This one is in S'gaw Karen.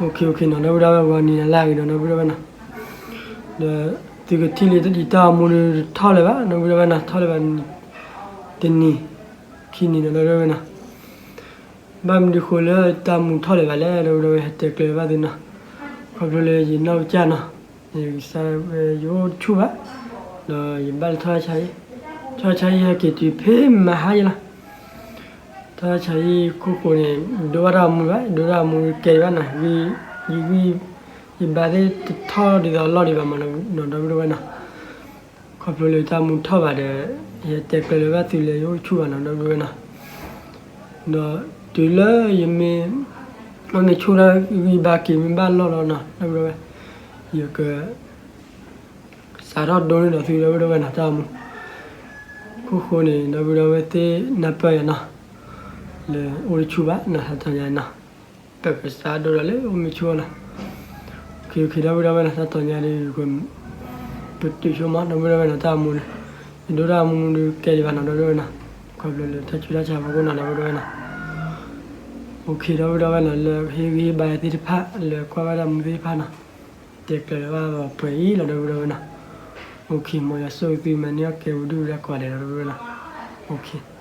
နီၤ ဒီပုၢ်ဒီဝဲၢ်နီၤ ဂီၤနံၤနၤလၢအဂ့ၤနီၤ ဒီပုၢ်ဒီဝဲၢ်နီၤ, ဒီးသုကထံၣ်လံတၢ်အီမူဒီးထီၣ်လၢၤဘၣ် ဒီပုၢ်ဒီဝဲၢ်နီၤ ထီၣ်လၢၤဘၣ် တနံၤ ခံနံၤနီၤ ဒီပုၢ်ဒီဝဲၢ်နီၤ, ဘၣ်မနုၤဃိလၢတၢ်အီမူထီၣ်လၢၤဘၣ်လဲၣ် ဒီပုၢ်ဒီဝဲၢ် ဟဲတဲကျၢၤဘၣ်သုနီၤ, ခီဖျိလၢယနီၢ်ကစၢ်နီၤ ယစၢ်ယအိၣ်တဆူၣ်ဘၣ်, ဒီးယဘၣ်လၢထီၣ်တၢ်ဆါအံၤ, ထီၣ်တၢ်ဆါအံၤဟဲက့ၤတုၤဖဲမဟါယဲလီၤ, ထီၣ်တၢ်ဆါအံၤခိၣ်ဃိန့ၣ် ဒိဘၣ်တၢ်အီမူဘၣ် ဒိတၢ်အီမူကဲဒံးဘၣ်နီၤ, ယဂံၢ်ယဘါသ့ၣ်တထီၣ်ဒ်သိးအလီၢ်ဒံးဘၣ်မးနီၤ ဒီပုၢ်ဒီဝဲၢ်နီၤ, ခီဖျိလၢတၢ်အီမူထီၣ်ဘၣ်ဒီး ယတဲကျၢၤလၢၤဘၣ်သုလၢယအိၣ်တဆူၣ်ဘၣ်နီၤ ဒီပုၢ်ဒီဝဲၢ်နီၤ, ဒီးတုၤလၢယမ့ၢ် မ့ၢ်ဆိၣ်တၢ်ဂံၢ်ဘါက့ၤမ့ၢ်ဘၣ်လီၢ်လီၤနီၤ ဒီပုၢ်ဒီဝဲၢ်, ယက စးထီၣ်ဒိန့ၢ်ဒီးသုဒီပုၢ်ဒီဝဲၢ်နီၤ တၢ်အီမူ, ခိၣ်ဃိန့ၣ် ဒီပုၢ်ဒီဝဲၢ်သ့ၣ်နၢ်ပၢၢ်ယၤနီၤ, လၢအိၣ်တဆူၣ်ဘၣ်နီၤ တၢ်တနံၤအံၤနီၤ, ပကစးဒိဒီးလၢအိၣ်မ့ၢ်ဆူၣ်လီၤ, ဒီပုၢ်ဒီဝဲၢ်နီၤ တၢ်တနံၤအံၤဒီး ပတုာ်ဆိကမိၣ် ဒီပုၢ်ဒီဝဲၢ်နီၤ တၢ်အီမူန့ၣ်, ယဒိတၢ်အီမူဒီးကဲဒံးဘၣ်နီၤ ဒီပုၢ်ဒီဝဲၢ်နီၤ, ခီဖျိလၢတၢ်ဆူးတၢ်ဆါအဖီခိၣ်နီၤ ဒီပုၢ်ဒီဝဲၢ်နီၤ, ဒီပုၢ်ဒီဝဲၢ်နီၤ လၢဟ့ၣ်ဂံၢ်ဟ့ၣ်ဘါယၤသ့ၣ်တဖၣ် လၢကွၢ်ဘၣ်တၢ်အီမူသ့ၣ်တဖၣ်နီၤ, တဲကျၢၤလၢၤဘၣ်ပှဲၤအံၤလီၤ ဒီပုၢ်ဒီဝဲၢ်နီၤ, မ်ယွၤဆိၣ်ဂ့ၤသုမၤန့ၢ်အီၣ်ကဲဝံၤဒုၣ်ဝဲဒၣ်ကိးဂၤဒဲးလီၤ ဒီပုၢ်ဒီဝဲၢ်နီၤ,